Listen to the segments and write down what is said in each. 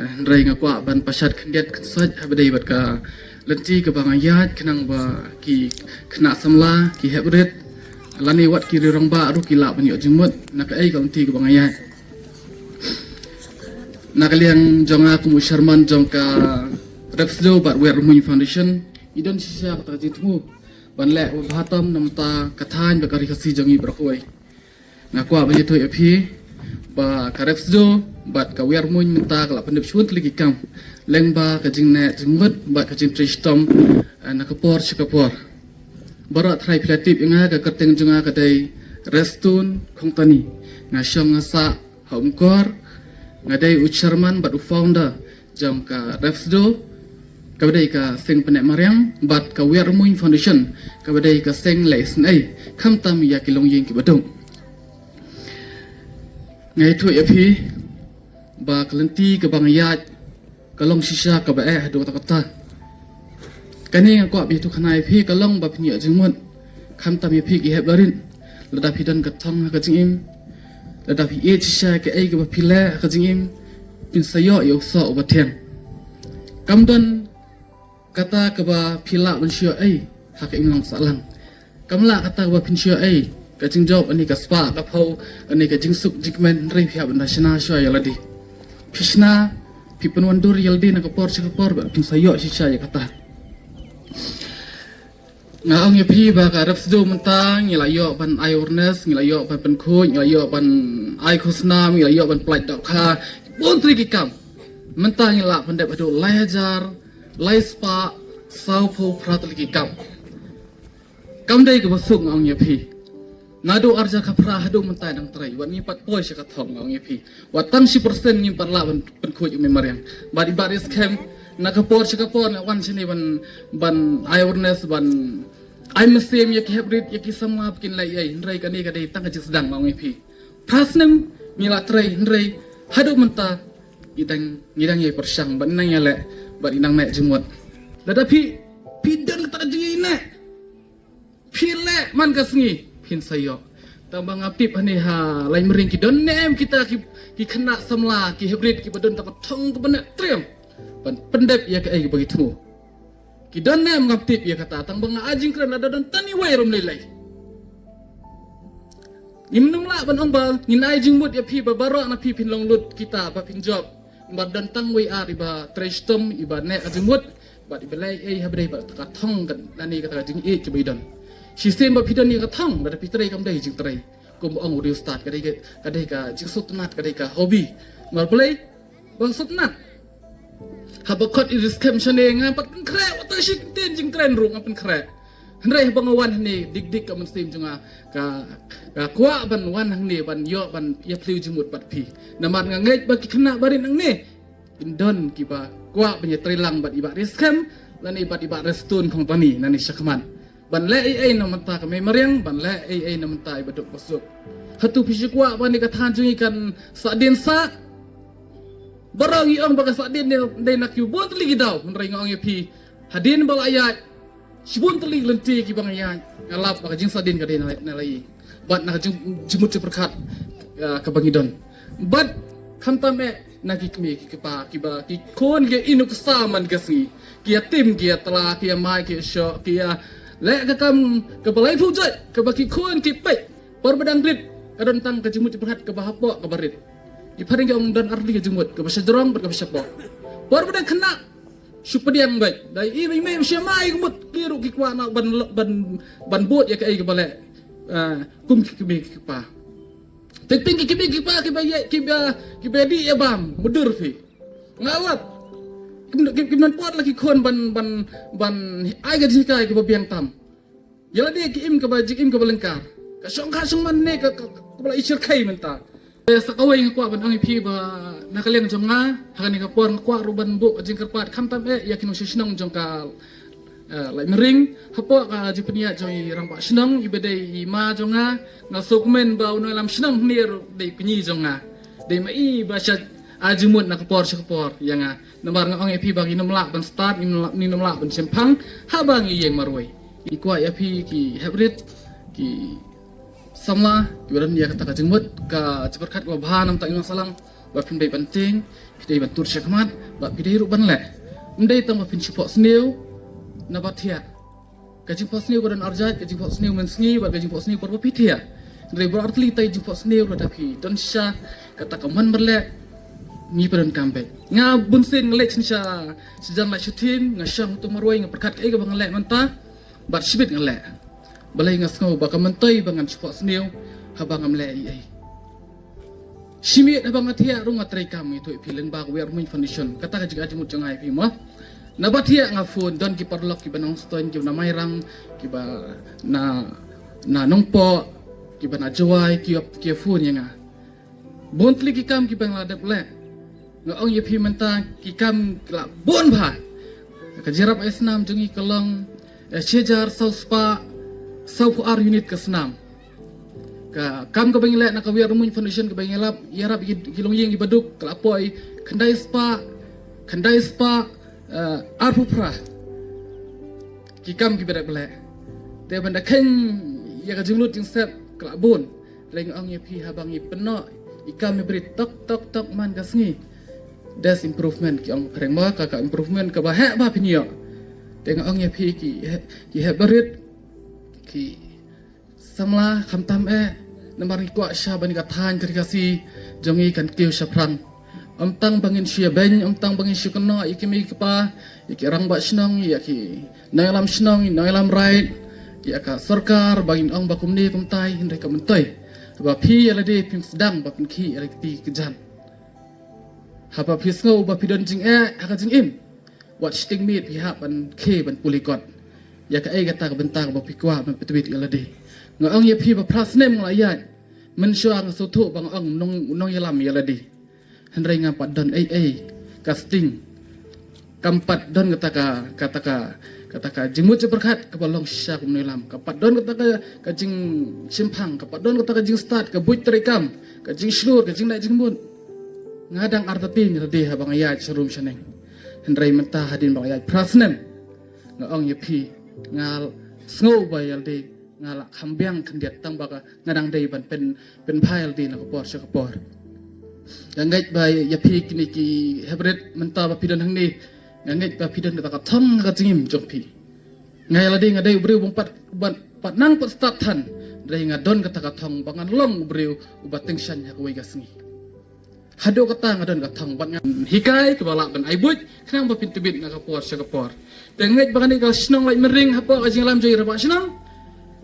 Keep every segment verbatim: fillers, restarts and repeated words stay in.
Hynrei nga kwah ban pashat khyndiat khynsoit ha ba dei bad ka lynti kaba nga ïaid khnang ba ki khynnah samla, ki hep rit, lane wat ki riewrangbah ruh ki lah ban ïoh jingmut na kaei ka lynti kaba nga ïaid. Na ka liang jong nga kum u chairman jong ka Repsdo bad Wiar Rymmuiñ Foundation, i don shisha kata ka jingthmu ban leh bha tam namar ka thaiñ bad ka ri Khasi jong ngi baroh kawei. Nga kwah ban ïathuh ïa phi ba ka Repsdo bad ka Wiar Rymmuiñ mynta ka la pyndep shibun tylli ki kam lyngba ka jingneh jingmut bad ka jingtrei shitom, eh, na ka por sha ka por. Baroh trai phi la tip ïa nga, ka kyrteng jong nga ka dei Restun Khongtani. Nga shong nga sah ha Umkor. Nga dei u chairman bad u founder jong ka Repsdo, kaba dei ka seng pynneh mariang, bad ka Wiar Rymmuiñ Foundation, kaba dei ka seng leh isynei khamtam ïa ki longïing kiba duk. Nga ïathuh ïa phi ba ka lynti kaba nga ïaid ka long shisha kaba eh haduh katta katta. Kane nga kwah ban ïathuh khana ïa phi ka long ba phin ïoh jingmut khamtam ïa phi ki hep barit. Lada phi don ka thong ha ka jingim, lada phi ïeit shisha ïa kaei kaba phi leh ha ka jingim, phin sa ïoh ïa u soh uba thiang. Kam don kata kaba phi lah ban shu ïoh ei ha ka imlang sahlang. Kam lah kata kaba phin shu ïoh ei ka jingjop, ani ka spah ka phew, ani ka jingsuk jingkmen, hynrei phi hap ban da shna shuwa ïa lade. Phi shna, phi pynwandur ïa lade na ka por sha ka por bad phin sa ïoh shisha ïa kata. Nga ong ïa phi ba ka Repsdo mynta ngi la ïoh ban ai awareness, ngi la ïoh ban pynkhuid, ngi la ïoh ban ai khusnam, ngi la ïoh ban pynlait dohkha, bun tylli ki kam. Mynta ngi la pyndep haduh lai hajar lai spah saw phew phra tylli ki kam. Kam dei kaba suk, nga ong ïa phi. Naduh arhajar khatphra haduh mynta dang trei, wat ngi pat poi sha ka thong, nga ong ïa phi. Wat tang shi percent ngim pat lah ban pynkhuid ïa u mei mariang. Bad i Bah Riskhem na ka por sha ka por nga wan shane ban, ban ai awareness, ban ai mynsiem ïa ki hep rit, ïa ki samla ba kin leh ei ei, hynrei kane ka dei tang ka jingsdang, nga ong ïa phi. Phra snem ngi la trei, hynrei haduh mynta ngi dang, ngi dang ïai pyrshang bad nang ïaleh bad nang neh jingmut. Lada phi, phi don kata ka jingïaineh, phi leh man ka sngi, phin sa ïoh. Tang ba nga tip hangne ha Laitmyring ki don ne em kita ki, ki khynnah samla, ki hep rit kiba don tang ka thong kaba neh triang ban pyndep ïa kaei kaba ki thmu. Ki don ne em ngam tip ïa kata, tang ba nga ai jingkren lada don tang iwei ruh ym lei lei. Ngim nym lah ban ong ba ngin ai jingmut ïa phi ba baroh na phi phin long lut kita ba phin jop. Ba don tang wei ar iba trei shitom, iba neh ka jingmut bad iba leh ei ei ha ba dei bad ka thong kan lane kata ka jingïeit kaba i don. Shisien ba phi don ïa ka thong, lada phi trei kam dei jingtrei. Kum ong u riewstad, ka dei ka, ka dei ka jingsngewtynnat, ka dei ka hobby. Namar balei ba sngewtynnat? Haba khot i Riskhem shane nga pat pynkhreh, wat tang shi kyntien jingkren ruh nga pynkhreh. Hynrei haba nga wan hangne, dik dik ka mynsiem jong nga ka, ka kwah ban wan hangne ban ïoh ban ïa phylliew jingmut bad phi. Namar nga ngeit ba ki khynnah barit nangne kin don kiba kwah ban ïatrei lang bad i Bah Riskhem lane bad i Bah Restun Khongtani nangne shakhmat. Ban leh ei ei na bynta ka mei mariang, ban leh ei ei na bynta i baduk basuk. Hato phi shu kwah ba kane ka thaiñ jong ngi kan sah dien sah? Baroh ngi ong ba ka sah dien dei, dei na kiba bun tylli ki daw, hynrei nga ong ïa phi, hadien ba la ïaid shibun tylli ki lynti kiba nga ïaid, nga lap ba ka jingsah dien ka dei na, na la ïing bad na ka jing, jingmut jingpyrkhat, ah, kaba ngi don. Bad khamtam eh na ki kmie ki kpa kiba ki khun ki ïa nuksa man ka sngi, ki ïa tim ki ïa tla, ki ïa mai ki ïa shoh, ki ïa leh ka kam kaba laiphew jait kaba ki khun ki peit. Por ba dang rit ka don tang ka jingmut jingpyrkhat kaba hapoh kaba rit. Ki phareng ki ong don artylli ka jingmut, kaba shajrong bad kaba shapoh. Por ba dang khynnah shu pdiang beit. Da i mei mei sha mai ka mut ki ruh ki kwah na ban, ban, ban bud ïa kaei kaba leh, ah, kum ki kmie ki kpa. Teng teng ki kmie ki kpa kiba ïa, kiba, kiba dih ïa bam, mudui phi. Nga lap. Kim, kim, kim don por la ki khun ban, ban, ban ai ka jinghikai kaba biang tam. Ïa lade ki im kaba jingim kaba lyngkar. Ka shongkha shongman ne ka, ka, ka, kaba la i shyrkhei mynta. Eh, sa kawei nga kwah ban ong ïa phi ba na ka liang jong nga, ha kane ka por nga kwah ruh ban buh ka jingkyrpad khamtam eh ïa ki nongshong shnong jong ka, eh, Laitmyring, hapoh ka jingpynïaid jong i rangbah shnong, iba dei i ma jong nga, nga sngewkmen ba u nongïalam shnong hangne ruh dei kñi jong nga. Dei ma i ba sha ai jingmut na ka por sha ka por ïa nga. Namar nga ong ïa phi ba ngin ym lah ban stad, ngin ym lah, ngin ym lah ban shemphang haba ngi ïeng marwei. Ngi kwah ïa phi ki hep rit, ki samla kiba don ïa kata ka jingmut, ka jingpyrkhat kaba bha na bynta imlang sahlang, ba phin dei ban tieng, Phi dei ban tur shakhmat bad phi dei ruh ban leh. Ym dei tang ba phin shu phohsniew na ba thiah. Ka jingphohsniew ka don arjait, ka jingphohsniew mynsngi bad ka jingphohsniew por ba phi thiah. Hynrei baroh artylli tang ka jingphohsniew lada phi don shisha kata ka mon ban leh, ngi pyndonkam beit. Nga bunsien nga leit shisha sha jan lait sha thim, nga shong tu marwei, nga pyrkhat kaei kaba ngan leh mynta. Bad shibit nga leh. Balei? Nga sngew ba ka myntoi ba ngan shu phohsniew haba ngam leh ei ei. Shimiet haba nga thiah ruh nga treikam, ngi ïathuh ïa phi lyngba ka Wiar Muin Foundation. Kata ka jingkyrmen jong nga ïa phi mo. Na ba thiah nga phone, don ki paralok kiba na Nongstoiñ, kiba na Mairang, kiba na, na Nongpoh, kiba na Jowai, ki, ki phone ïa nga. Bun tylli ki kam kiba nga la dep leh. Nga ong ïa phi mynta ki kam ki la bun bha. Ka jingïarap ai snam jong ngi ka long, eh, shi hajar saw spah saw phew ar unit ka snam. Ka kam kaba ngi leh na ka Wiar Muin Foundation kaba ngi ïarap, ïarap ïa ki, ki longïing kiba duk ka la poi khyndai spah, khyndai spah, eh, arphew phra. Ki kam kiba dep leh. Te ban da kheiñ ïa ka jinglut jingsep ka la bun. Hynrei nga ong ïa phi haba ngi pynnoh ïa ka kam ïa bri tok tok tok man ka sngi. There's improvement, ki ong phareng mo, ka, ka improvement kaba heh ba phin ïoh. Te nga ong ïa phi ki heh, ki heh barit, ki samla khamtam eh, namar ngi kwah sha ban ïa ka thaiñ ka Ri Khasi jong ngi kan kiew shaphrang. Ym tang ba ngin shu ïa beiñ, ym tang ba ngin shu kynnoh ïa ki mei ki pa, ïa ki rangbah shnong, ïa ki nongïalam shnong, nongïalam raid, ïa ka sorkar ba ngin ong ba kumne kumtai, hynrei ka myntoi ba phi ïa lade phim sdang ba pynkhih ïa la ki kti ki jan. Haba phi sngew ba phi don jingeh ha ka jingim, wat shiteng miet phi hap ban khie ban pule kot ïa kaei kata ka bynta kaba phi kwah ban pyntbit ïa lade. Nga ong ïa phi ba phra snem nga la ïaid, mynshuwa nga sngewthuh ba nga ong nong, nongïalam ïa lade. Hynrei ngam pat don ei ei ka sting. Kam pat don kata ka, kata ka, kata ka jingmut jingpyrkhat kaba long shisha kum nongïalam. Kam pat don kata ka, ka jingshemphang, kam pat don kata ka jingstad, ka buit treikam, ka jingshlur, ka jingleh jingmut. Nga dang artatien ïa lade haba nga ïaid sharum shaneng. Hynrei mynta hadien ba nga ïaid phra snem, nga ong ïa phi, nga sngew ba ïa lade nga la kham biang khyndiat tang ba ka nga dang dei ban pyn, pynbha ïa lade na ka por sha ka por. Nga ngeit ba ïa phi kine ki heh barit mynta ba phi don hangne, nga ngeit ba phi don kata ka thong ha ka jingim jong phi. Nga ïa lade nga dei u briew bym pat, ban, pat nang pat stad than. Hynrei nga don kata ka thong ba ngan long u briew uba tyngshaiñ ha kawei ka sngi. Haduh kata nga don ka thong bad ngan hikai kiba lah ban ai buit khnang ba phin tbit na ka por sha ka por. Te nga ngeit ba kane ka shnong Laitumkhrah hapoh ka jingïalam jong i rangbah shnong,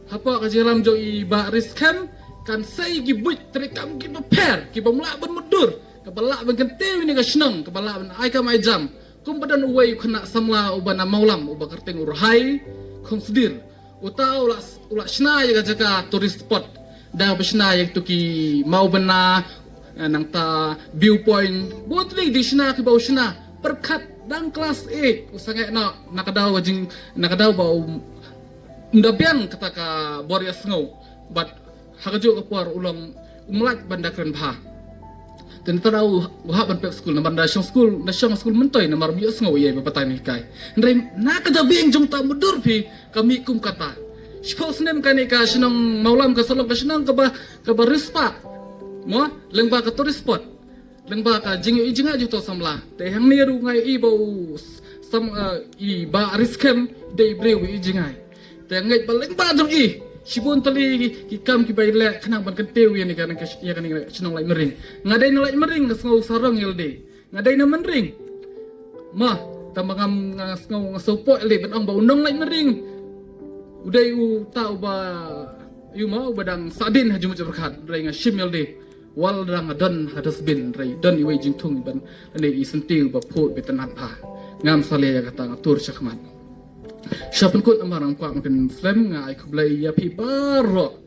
hapoh ka jingïalam jong i Bah Riskhem, kan sei ki buit treikam kiba pher, kiba ym lah ban mutdur, kaba lah ban kyntiew ïa kane ka shnong, kaba lah ban ai kam ai jam. Kumba don uwei u khynnah samla uba na Mawlam, uba kyrteng u Rhai Khongsdir. Uta u la, u la shna ïa ka jaka tourist spot. Da ba shna ïa kito ki mawbynna, eh, nangta viewpoint. Bun tylli ki jingshna kiba u shna. Pyrkhat dang klas eight u sangeh noh, na ka daw ka jing, na ka daw ba u, um da biang kata ka bor ïasngew. Bad ha kajuh ka por u long um lait ban da kren bha. Te nangta u, u hap ban pep skul, namar da shong skul, da shong skul myntoi, namar ym ïohsngew ïa ba batai ne hikai. Hynrei na ka jabieng jong uta mutdur phi, ka mih kum kata. Shiphew snem kane ka shnong Mawlam ka sa long ka shnong kaba, kaba riewspah. Mo, lyngba ka tourist spot. Lyngba ka jingïohi jingïaid jong uto u samla. Te hangne ruh nga ïohi ba u s-, sam, eh, i Bah Riskhem dei briew ïohi jingïaid. Te nga ngeit ba lyngba jong i, shibun tylli ki, ki kam kiba i leh khnang ban kyntiew ïa kane ka, ïa kane ka shnong Laitumkhrah. Nga dei na Laitumkhrah nga sngew sarong ïa lade. Nga dei na Laitumkhrah. Mo, tang ba ngam, nga sngew, nga sngewpoi ïa lade ban ong ba u nong Laitumkhrah u dei uta uba, ïa mo, uba dang sahdien ha jingmut jingpyrkhat, hynrei nga shim ïa lade. Wat la dang don ha dustbin, hynrei don iwei i jingthung ban, lane i syntiew ba phuh ba tynnat bha. Ngam salia ïa kata, nga tur shakhmat. Sha pynkut namar ngam kwah ban pynslem, nga ai khublei ïa phi baroh.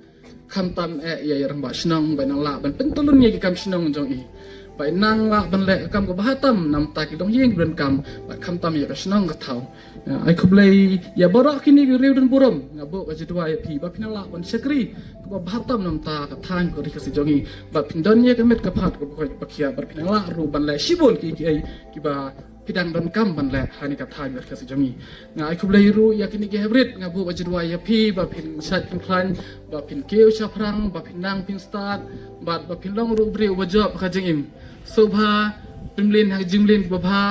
Khamtam eh ïa i rangbah shnong ba i nang lah ban pyntyllun ïa ki kam shnong jong i. Ba i nang lah ban leh ka kam kaba bha tam namar ki longïing kiba donkam, bad khamtam ïa ka shnong ka thaw. Nga ai khublei ïa baroh kine ki riew don burom, nga buh ka jingduwai ïa phi ba phin nang lah ban shakri kaba bha tam namar ka thaiñ ka Ri Khasi jong i, ba phin don ïa ka met ka phad kaba koit ba khiah, ba phin nang lah ruh ban leh shibun ki, ki, kiba phi dang donkam ban leh ha kane ka thaiñ ka Ri Khasi jong i. Nga ai khublei ruh ïa kine ki heh barit, nga buh ka jingduwai ïa phi ba phin shait phin khlaiñ, ba phin kiew shaphrang, ba phin nang phin stad, bad ba phin long ruh u briew uba jop ha ka jingim. Sngewbha Pynmlien ha ka jingmlien kaba bha.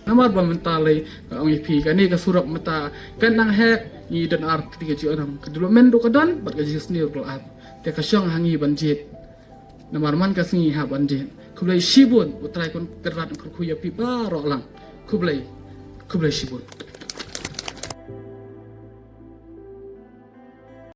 Namar ba mynta lei, ka ong ïa phi, kane ka surok mynta kan nang heh, ngi don ar kti ka jingïalang. Ka development ruh ka don, bad ka jingsniew ruh ka la ap. Te ka shong ha ngi ban jied. Namar man ka sngi hap ban jied. Khublei shibun, U Trai Kynrad un kyrkhu ïa phi baroh lang. Khublei, khublei shibun.